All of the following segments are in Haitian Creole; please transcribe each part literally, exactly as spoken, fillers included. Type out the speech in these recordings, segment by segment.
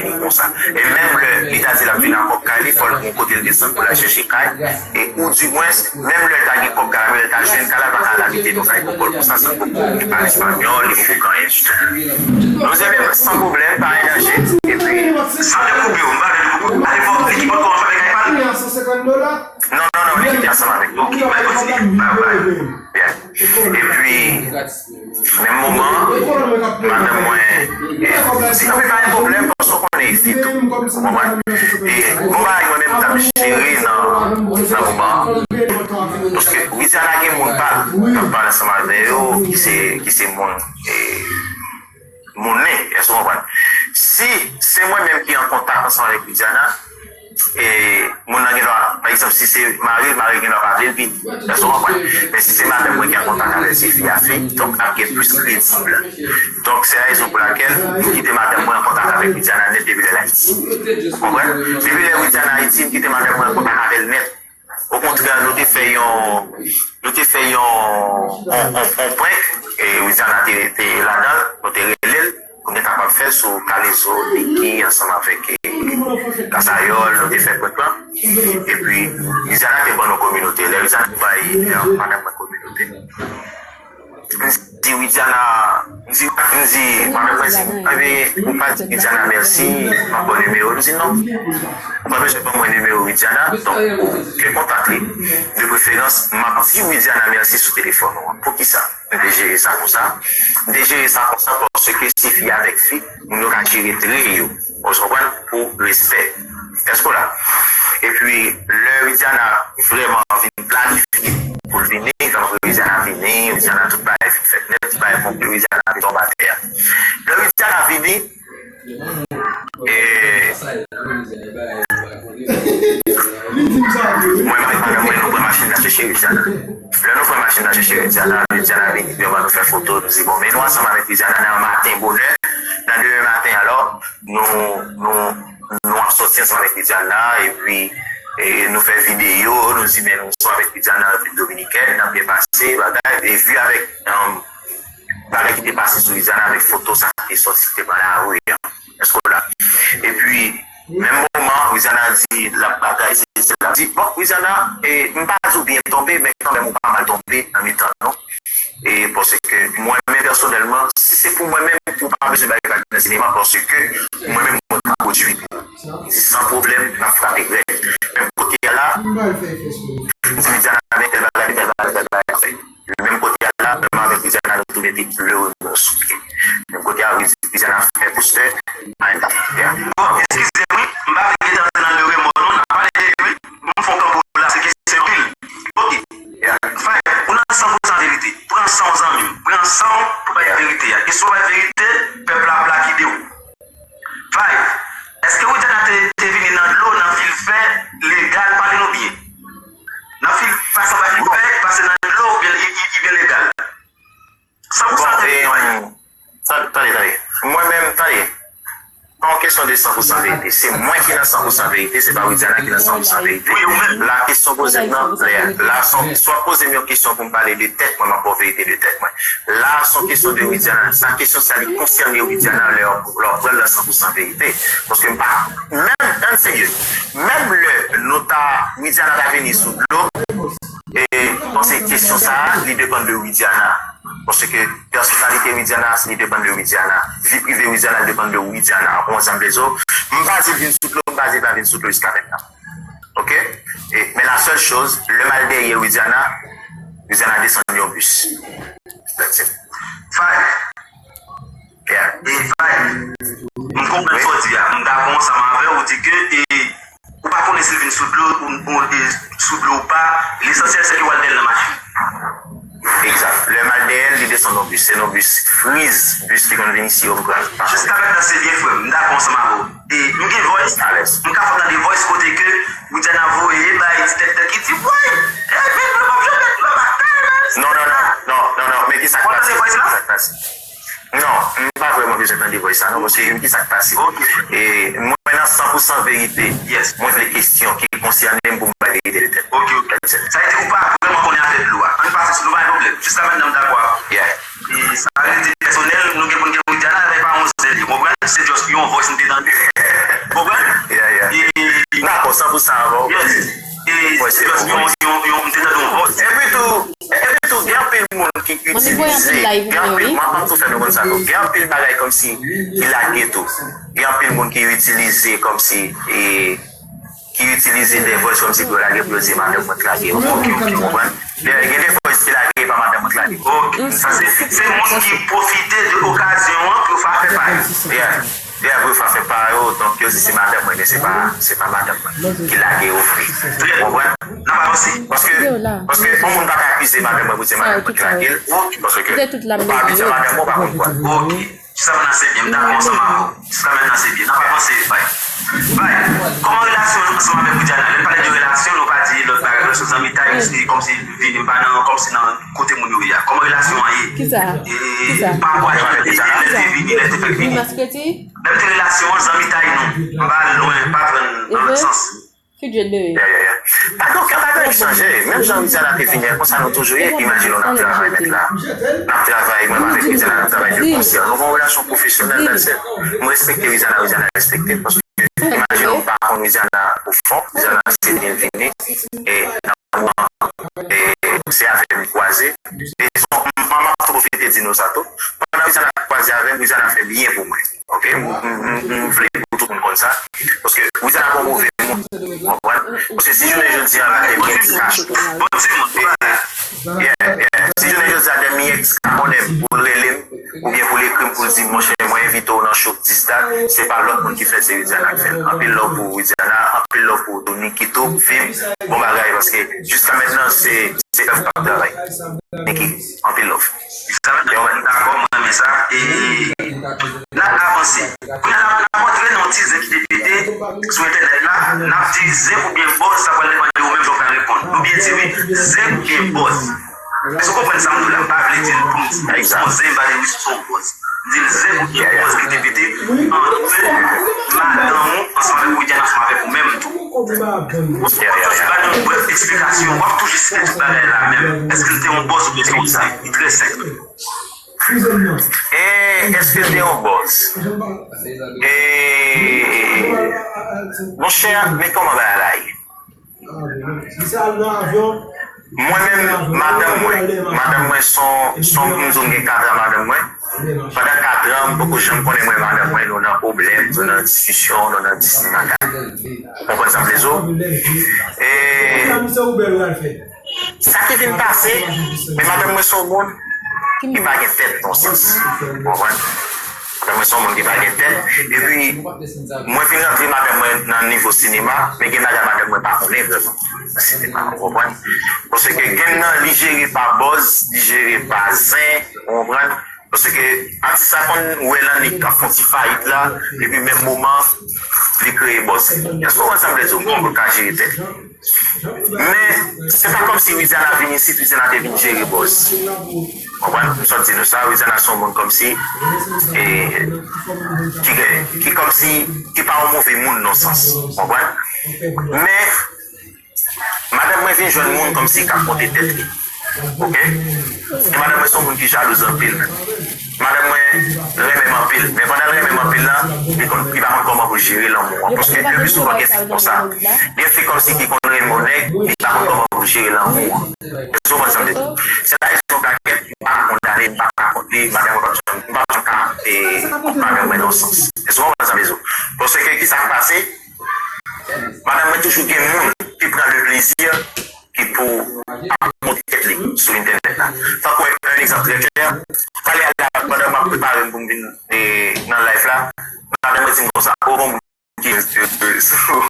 vini konsa. E menm lè li ta di l ap vin ak kòb kay li, fò l gen yon kote l desann pou l al chèche kay. E ou di mwens, menm lè l ta gen kòb kay la, men lè l ta jwenn kay la, l pa ka al abite nan kay kòkòl konsa san poko gen pa espanyòl, li poko gen anyen ditou. Nou se menm san pwoblèm, pa gen danje. Epi, sa te koupe w, m pa vle koupe w. Ale fò, li ki pot kòmanse avèk kay pa l. Non, non, non, li kite ansanm avèk nou. Ok, mwen kontinye. Bye bye. Yeah. Epi, menm moman, madanm mwen, eh, di, "Anben, pa gen pwoblèm, paske w konnen isit tou." Ou konprann? E, bon bagay, mwen menm, m t ap jere nan, nan moman an. Paske Widiana gen moun pa l, k ap pale ansanm avè yo, ki se, ki se moun, eh, moun li, èske w konprann? Si se mwen menm ki an kontak ansanm avèk Widiana, e moun nan gen dwa, pa egzanp, si se mari l, mari l gen dwa pa vle l vini. Èske w konprann? Men si se madanm mwen ki an kontak avè l, se fi a fi, donk ap gen plis kredib. Donk, se rezon pou lakèl m kite madanm mwen an kontak avèk Widiana nèt depi lè l Ayiti. Ou konprann? Depi lè Widiana Ayiti, m kite madanm mwen an kontak avè l nèt. Okontrè, nou te fè yon, nou te fè yon, yon, yon, yon prank, e Widiana te, te ladan l, nou te rele l, pou nou te kapab fè l sou Kalezo, Niki, ansanm avèk, e, Kasayòl, nou te fè prank lan. Epi, Widiana te ban nou kominote. Lè Widiana te bay, e, madanm mwen kominote. M di Widiana, m di, m di, mwen menm mwen di, anben, ou pa di Widiana mèsi, m ap ba w nimewo l. M di non, ou pa bezwen ban mwen nimewo Widiana, donk ou gen kontak li. De preferans, m ap di Widiana mèsi sou telefòn ou an. Poukisa? M te jere sa konsa. M te jere sa konsa paske se fi avèk fi, moun yo ka jere tre yo. Ou konprann? Pou respè. Èske w la? Epi, lè Widiana vrèman vin planifye pou l vini, donk Widiana vini, Widiana tout bagay vin fèt nèt, tout bagay konplè, Widiana vin tonbe atè a. Lè Widiana vini, e, mwen, mwen, mwen, mwen, nou pran machin nan chèche Widiana. Lè nou pran machin nan chèche Widiana, Widiana vini, epi nou fè foto, nou di, bon, men nou ansanm avèk Widiana nan maten bonè, nan demen maten, alò, nou, nou, nou ap sòti ansanm avèk Widiana, epi, e, nou fè videyo, nou di, men nou ansanm avèk Widiana nan Repiblik Dominikèn, n ap byen pase, bagay, e vi avèk, um, bagay ki te pase sou Widiana avèk foto sa ki te sòti, ki te pran lari an. Èske w la? Epi, menm moman, Widiana di, l ap bagay, se, se, l ap di, bon, Widiana, e, m pa di w byen tonbe, men kanmenm ou pa mal tonbe nan mitan, non. E, paske mwen menm pèsonèlman, si se pou mwen menm, ou pa bezwen bay vag nan sinema, paske mwen menm, mwen ka pwodui. Di san pwoblèm, n ap frape grèt. Menm kote a la, m di Widiana, men tèl bagay, tèl bagay, tèl bagay, tèl bagay. Menm kote a la, menm avèk Widiana, nou tou mete le remorso. Menm kote a, Widiana fè postè, an eta. Bon, eskize m wi, m pa vle gentan antre nan le remorso non, n ap pale de li wi. M fè yon kanpo la, se kesyon anpil. Ok. Five, ou nan san pou san verite. Pran san w zanmi m. Pran san w pou bay verite a. E si w bay verite, pèp la ap lapide w. Five, èske Widiana te, te vini nan dlo, nan fil fè, legal, pale nou byen? Nan fil, pase pa fil fè, pase nan dlo, oubyen li, li, li byen legal? San pou san verite, Five. Tande, tande. Mwen menm, tande. Pa yon kesyon de san pou san verite. Se mwen ki nan san pou san verite, se pa Widiana ki nan san pou san verite. La kesyon poze m nan, lè, la, swa poze m yon kesyon pou m pale de tèt mwen, m ap ba w verite de tèt mwen. La, se yon kesyon de Widiana. Sa kesyon sa li konsène Widiana lè w, lè w pran l nan san pou san verite. Paske m pa, menm, tann serye, menm lè nou ta, Widiana ta vini sou dlo, e, paske kesyon sa a, li depann de Widiana. Paske pèsonalite Widiana, li depann de Widiana. Vi prive Widiana, li depann de Widiana. Ou konprann sa m vle di w? M pa di l vin sou dlo, m pa di l pa vin sou dlo jiska mentnan. Ok? E, men la sèl choz, lè m al dèyè Widiana, Widiana desann yon bis. That's it. Five. Yeah. E Five, m konprann sa w di a. M dakò ansanm avè w, ou di ke, e, ou pa konnen si l vin sou dlo, ou, ou, e, sou dlo ou pa, lesansyèl se ke w al dèyè l nan machin. Egzak. Lè m al dèyè l, li desann yon bis. Se yon bis Freeze, bis ki konn vin isi yo, m pran l. Jiska mentnan, se byen, frè m. M dakò ansanm avè w. E m gen voice. Alèz. M ka fè w tande voice kote ke Widiana voye bay ti tèt tèt ki di, "Woy! E, men, mwen p ap janm met dlo nan kay, man." Non, non, non, non, non, non, men ki sa k pase? Ki sa k pase? Non, m pa vrèman bezwen tande voice sa, non, paske ki sa k pase? Ok. E, mwen nan san pou san verite. Yes. Mwen vle kesyon ki konsène m pou m bay verite de tèt. Ok, ok. Sa vle di ou pa vrèman konnen afè dlo a. Ann pase sou nou, pa gen pwoblèm. Jiska mentnan, m dakò avè w. Yeah. E sa rete pèsonèl, nou gen pou n gen Widiana, men pa yon zen li, w konprann? Se just yon voice m te tande. itilize. Gen anpil, mwen, mwen tou fè nou konn sa tou. Gen anpil bagay kòmsi ki lage tou. Gen anpil moun ki itilize kòmsi, e, ki itilize The Voice kòmsi pou yo lage pou yo di madanm mwen k lage. Ok, ok, ou konprann? Gen, gen The Voice ki lage pa madanm mwen k lage. Ok, sa se, se moun ki pwofite de okazyon an pou yo fè afè pa yo. Yeah. Yeah, pou yo fè afè pa yo, donk yo di se madanm mwen, men se pa, se pa madanm mwen ki lage yo vre. Ou konprann? N ap avanse. Paske, paske yon moun pa ka akize madanm mwen pou se madanm mwen ki lage l. Ok, paske ou pa abitye madanm mwen, ou pa konn kwa. Ok. Jiska mentnan se byen, m dakò ansanm avè w. Jiska mentnan se byen. N ap avanse, bay. Bay, kòman relasyon w ansanm avèk Widiana? Lè n pale de relasyon, nou pa di lòt bagay, relasyon zanmitay, se kòmsi vini, m pa nan, kòmsi nan kote moun yo ye a. Kòman relasyon an ye? Kisa? E, kisa? Pa rapò a jan l te ye, lè l te vini, lè l te fèk vini. Mèkredi? Menm te relasyon an, zanmitay nou. M pa lwen, pa pran nan lòt sans. Ki djèl de ye? Yeah, yeah, yeah. Pa gen okenn bagay ki chanje. Menm jan Widiana te vini an, konsa nou toujou ye. Imajine w, n ap travay, mèt la. N ap travay, mwen avèk Widiana, n ap travay de konsè. Nou gen yon relasyon pwofesyonèl, that's it. Mwen respekte Widiana, Widiana respekte m, paske imajine w, m pa konn Widiana o fon. Widiana se vini l vini. E nan moman, e se avè m li kwaze. E son, m, m ap pwofite di nou sa tou. Pandan Widiana kwaze avè m, Widiana fè byen pou mwen. Ok, m, m, m, m vle pou tout moun konn sa. Paske Widiana pa yon move moun, ou konprann? Paske si jounen jodi a, la, e byen ti kach. Bon ti moun, yeah, yeah. Si jounen jodi a, de mi ex ka konnen m, pou l rele m, oubyen pou l ekri m, pou l di m, monchè, mwen envite w nan show dis dat, se pa lòt moun ki fè, se Widiana k fè l. Anpil love pou Widiana, anpil love pou Tony Kito, Vim, bon bagay, paske jiska mentnan, se, se F k ap travay. Niki, anpil love. Sa mwen dakò, mwen renmen sa. E n ap avanse. Kounye a, n ap, n ap antre nan yon ti zen ki te pete sou entènèt la. N ap di zen oubyen bòz, sa pral depann de ou menm jan w pral reponn. Nou byen di wi, zen oubyen bòz. Èske w konprann sa m di w la? M pa vle di l pou m di se yon zen, m pa vle di se yon bòz. M di l zen oubyen bòz ki te pete antre madanm ou ansanm avèk Widiana ansanm avèk ou menm tou. Ou sipoze ba nou yon brèf eksplikasyon. W ap toujou site tout bagay la menm. Èske l te yon bòz oubyen se yon zen? Li trè senp. E èske l te yon bòz? E, monchè, men kòman bagay la ye? Mwen menm, madanm mwen, madanm mwen se yon, se yon moun, m di w, m gen kat an madanm mwen. Pandan kat an, m poko janm konnen mwen, madanm mwen, nou nan pwoblèm, nou nan diskisyon, nou nan dis, nou nan kat. Ou konprann sa m vle di w? E sa ki vin pase, men madanm mwen se yon moun ki pa gen tèt nan sans. Ou konprann? Madanm mwen se yon moun ki pa gen tèt. Epi, mwen vin rantre madanm mwen nan nivo sinema, men gen bagay madanm mwen pa konnen vrèman nan sinema. Ou konprann? Paske gen nan li jere pa bòz, li jere pa zen, ou konprann? Paske atis la konn wè Lannik ap fè yon ti fayit la, epi menm moman, li kreye bòz. Èske w konprann sa m vle di w? Moun ka jere tèt li. Men, se pa kòmsi Widiana vin isit, Widiana te vin jere bòz. Konprann? M sot di nou sa, Widiana se yon moun kòmsi, e, ki gen, ki kòmsi, ki pa yon move moun nan sans. Konprann? Men, madanm mwen vin jwenn moun kòmsi k ap monte tèt li. Ok? E madanm mwen se yon moun ki jalouz anpil. Madanm mwen renmen m anpil. Men pandan l renmen m anpil la, li konn, li pa konn kòman pou l jere lanmou an. Paske lepi souvan gen fi konsa. Gen fi kòmsi ki konn renmen yon nèg, li pa konn kòman pou l jere lanmou an. Èske w konprann sa m vle di? Se pa yon pakèt, m pa kondane, m pa ka kont li, madanm mwen p ap janm, m p ap janm ka, e, kont madanm mwen nan sans. Èske w konprann sa m vle di w? Paske kisa k pase? Madanm mwen toujou gen moun ki pran le plezi ki pou ap monte tèt li sou entènèt la. Tankou yon egzanp trè klè, talè a la, pandan m ap prepare m pou m vin, e, nan live la, madanm mwen di m konsa, o, gon moun ki sou,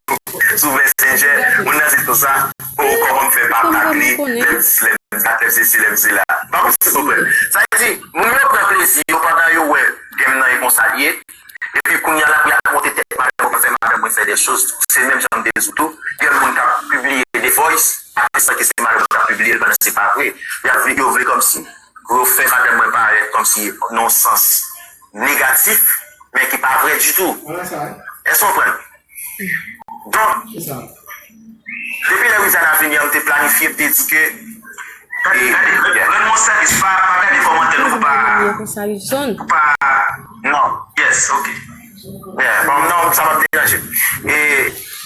sou Messenger, moun nan di l konsa, o, kòman m fè pa tag li, lè m dis, lè m dat, lè m sesi, lè m sela. M pa konn si w konprann. Sa vle di, moun yo pran plezi yo pandan yo wè game nan e konsa l ye, epi kounye a l ap, y ap monte tèt madanm mwen, fè madanm mwen fè de choz. Se menm jan m te di w tou. Gen moun k ap pibliye de voice, atis san ke se madanm mwen k ap pibliye l, pandan se pa vre. Y ap vle, yo vle kòmsi pou yo fè madanm mwen parèt kòmsi nan yon sans negatif, men ki pa vre ditou. Èske w konprann? Donk, depi lè Widiana vini an, m te planifye, m te di ke, e, gade, gade, rann mwen sèvis, pa, pa gade kòmantè nou pou pa, pou pa, non. Yes, ok. Yeah, bon, non, sa p ap deranje m. E,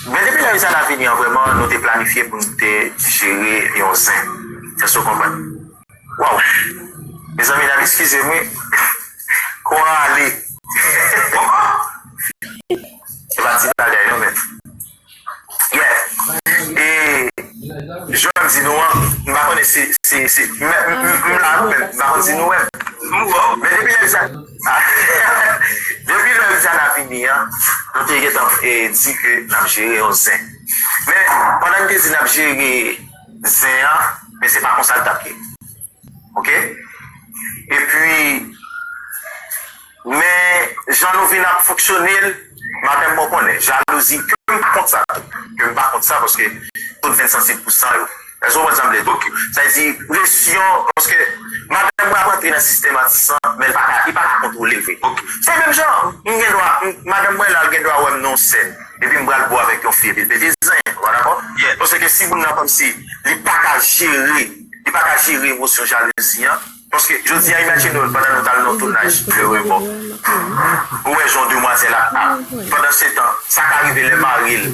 men depi lè Widiana vini an, vrèman, nou te planifye pou n te jere yon zen. Èske w konprann? Waw! Mezanmi, n ap eskize m, wi. Kò a ale. Se pa ti bagay, non, men. Yeah. E, jan m di nou an, m pa konnen si, si, si, m, m, m, m la, non, men m pa konn si nou wè m. Men depi lè sa, depi lè sa la fini an, nou te gentan, e, di ke n ap jere yon zen. Men, pandan n te di n ap jere zen an, men se pa konsa l t ap ye. Oke? Epi, men jan nou vin ap fonksyone l, madanm mwen konnen, jalouzi, ke m pa kont sa tou. Ke m pa kont sa, paske tout vin sansib pou san yo. Èske w konprann sa m vle di? Oke. Sa vle di, presyon, paske madanm mwen ap rantre nan sistèm atis lan, men l pa ka, li pa ka kontwole l vre. Oke. Se menm jan, m gen dwa, m- madanm mwen la, l gen dwa wè m nan yon sèn. Epi m pral bo avèk yon fi, epi l pete zen, ou pa dakò? Yeah. Paske si moun nan kòmsi, li pa ka jere, li pa ka jere emosyon jalouzi an, paske, jodi a, imajine w, pandan nou t al nan tounaj Le Remords, ou wè jan demwazèl ap, ap, pandansetan, sa ka rive lè mari l,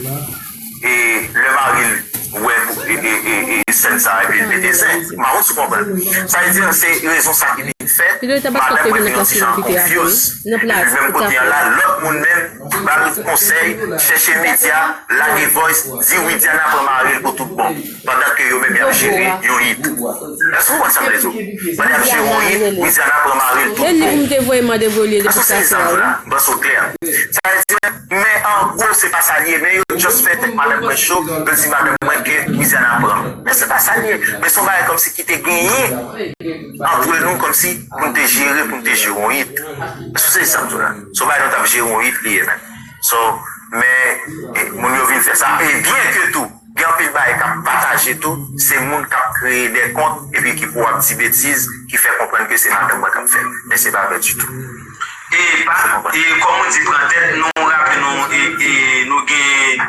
e lè mari l wè, e, e, e, e sèn sa, epi l pete zen. M pa konn si w konprann. Sa vle di, se rezon sa ki vin fè, madanm mwen vin yon ti jan konfyouz. Epi menm kote an la, lòt moun menm, ba l konsèy, chèche medya, lage voice, di Widiana pran mari l pou tout bon. Pandan ke yo menm y ap jere yon hit. Èske w konprann sa m vle di w? Pandan y ap jere yon hit, Widiana pran mari l tout bon. Èske w sezi sa m di w la? M panse w klè. Sa vle di, men an gwo, se pa sa l ye, men yo just fè tèt madanm mwen cho, yo di madanm mwen ke Widiana pran. Men se pa sa l ye. Men se yon bagay kòmsi ki te genyen antre nou, kòmsi pou n te jere, pou n te jere yon hit. Èske w sezi sa m di w la? Se yon bagay nou t ap jere yon hit li ye, men. So, men, e, moun yo vin fè sa. E byen ke tou, gen anpil bagay k ap pataje tou, se moun k ap kreye de kont epi ki pou ap di betiz, ki fè konprann ke se madanm mwen k ap fè l. Men se pa vre ditou. E pa, e kòm ou di pran tèt, nou raple nou, e, e nou gen,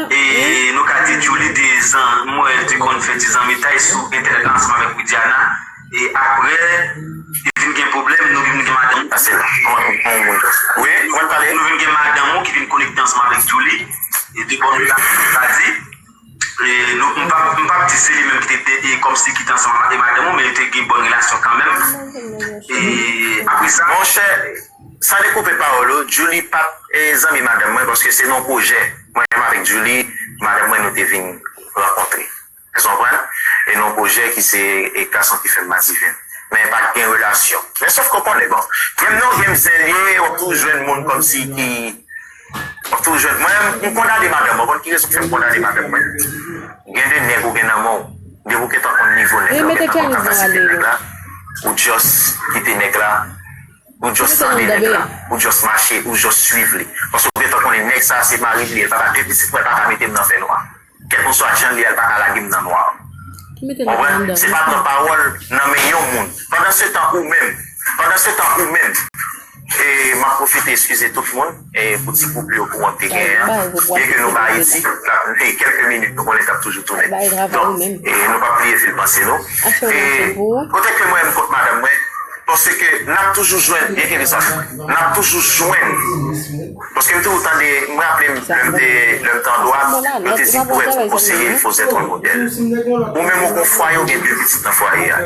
e nou ka di Djouly de zan, m wè l te konn fè ti zanmitay sou entènèt la ansanm avèk Widiana. E apre, li vin gen pwoblèm, nou vin gen madanm. Pase la. Kòman, kòman moun wi, kòman pale? Nou vin gen madanm ou ki vin konekte ansanm avèk Djouly. E de bòn relasyon, sa di. E nou, m p ap, m p ap di se li menm ki te, te, e kòmsi ki te ansanm avèk madanm ou, men yo te gen bòn relasyon kanmenm. E apre sa. Monchè, san dekoupe pawòl ou, Djouly p ap, e, zanmi madanm mwen, paske se nan pwojè. Mwen menm avèk Djouly, madanm mwen, nou te vin rankontre. Èske w konprann? E nan pwojè ki se, e, gason ki fè m madiven. Men pa t gen relasyon. Men sòf ke w konnen, bon, gen non, gen zen li ye, w ap toujou jwenn moun kòmsi ki, w ap toujou jwenn. Mwen, m kondane madanm mwen. Konn ki rezon k fè m kondane madanm mwen? Gen de nèg ou gen nan men w. Depi w gentan konn nivo nèg la, w gentan konn kapasite nèg la, ou just kite nèg la, ou just tande nèg la, ou just mache, ou just swiv li. Paske w gentan konnen nèg sa se mari m li ye, l pa ka, de pitit mwen pa ka mete m nan fènwa. Kèlkeswa jan l ye a, l pa ka lage m nan nwa. Konprann? Se pa pran pawòl nan men yon moun. Pandansetan ou menm, pandansetan ou menm, e m ap pwofite eskize tout moun, e pou ti koup yo pou wont te genyen an. Byen ke nou pa Ayiti, e kèlke minit nou konnen k ap toujou tounen. Donk, e nou p ap bliye fil panse nou. E kote ke mwen menm kont madanm mwen, paske n ap toujou jwenn, byen ke sa, n ap toujou jwenn Paske m toujou tande, m raple m, lè m te, lè m te an dwat, yo te di pou être conseiller, il faut être un modèle. Ou menm ou gon fwaye, ou gen de pitit nan fwaye a.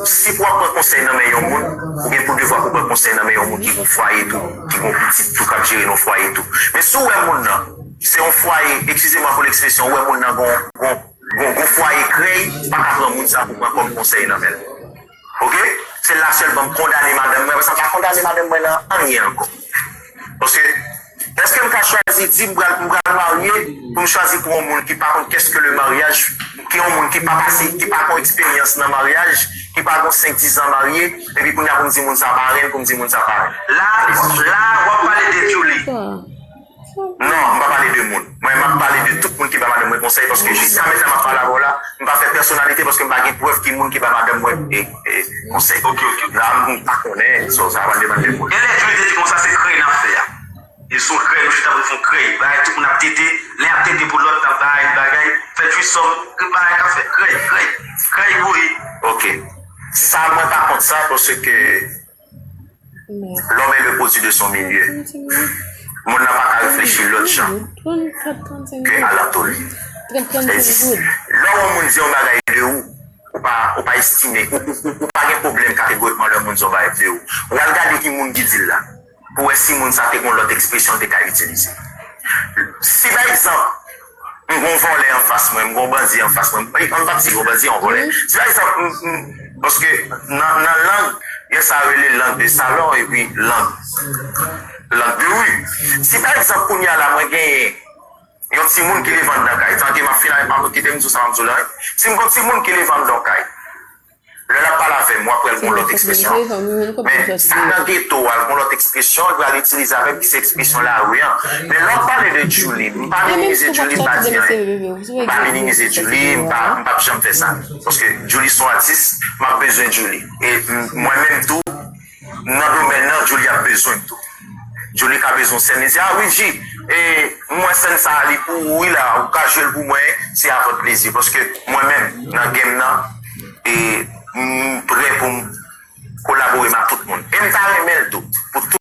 Si pou w ap pran konsèy nan men yon moun, ou gen pou devwa pou pran konsèy nan men yon moun ki gon fwaye tou, ki gon pitit tou, k ap jere nan fwaye tou. Men si w wè moun nan, se yon fwaye, excusez-moi pour l'expression, ou wè moun nan gon, gon, gon, gon fwaye krèy, pa ka pran moun sa pou pran kòm konsèy nan men l. Oke? Se la sèlman m kondane madanm mwen, paske m pa kondane madanm mwen nan anyen ankò. Paske, èske m ka chwazi di m pral, m pral marye pou m chwazi pou yon moun ki pa konn qu'est-ce que le mariage, ki yon moun ki pa pase, ki pa gon eksperyans nan maryaj, ki pa gon senk, diz an marye, epi kounye a pou m di moun sa parenn, pou m di moun sa parenn? La, la, w ap pale de Djouly. Non, m pa pale de moun. Mwen, m ap pale de tout moun ki ba madanm mwen konsèy, paske jiska mentnan m ap pale avè w la, m pa fè pèsonalite paske m pa gen prèv ki moun ki ba madanm mwen, e, e, konsèy. Ok, ok. La, m pa konnen, so, sa va depann de moun. Gen lè Djouly te di konsa, se krèy n ap fè a. E sou krèy, nou chita pou n fè krèy. Bagay, tout moun ap tete, len ap tete pou lòt, n ap bay bagay, fè trisòm, bagay k ap fè krèy, krèy, krèy, wi. Ok. Sa, mwen pa kont sa, paske L'homme est le produit de son milieu. Moun nan pa ka reflechi lòt jan ke alantou li. Sa vle di, lè yon moun di yon bagay de ou, ou pa, ou pa estime, ou, ou, ou, ou pa gen pwoblèm kategorikman lè moun di yon bagay de ou. Ou al gade ki moun ki di l la. Pou wè si moun sa te gen yon lòt ekspresyon l te ka itilize. Si pa egzanp, m gen yon vòlè anfas mwen, m gen yon bandi anfas mwen, m, m p ap di yon bandi, yon vòlè. Si pa egzanp, m, m, paske nan, nan lang, gen sa yo rele lang de salon epi lang, lang de ri. Si pa egzanp, kounye a la, mwen genyen yon timoun ki leve anndan kay, tanke m ap fin avèk m, kite m di w sa m ap di w la, wi. Si m gen yon timoun ki leve anndan kay, lè l ap pale avè m, w ap wè l gen yon lòt ekspresyon. Men sa nan geto a, l gen yon lòt ekspresyon, l pral itilize avè m, ki se ekspresyon lari an. Men lè w ap pale de Julie, m pa minimize Julie, m pa di anyen. M pa minimize Julie, m pa, m p ap janm fè sa. Paske Julie se yon atis, m ap bezwen Julie. E m, mwen menm tou, nan domèn nan, Julie ap bezwen m tou. Julie ka bezwen sèn, li di, "Ah, Wilgy, e, m wè sèn sa a, li pou ou, wi, la, ou ka jwe l pou mwen, se avèk plezi." Paske mwen menm, nan game nan, e, m prè pou m kolabore m ak tout moun. E m ta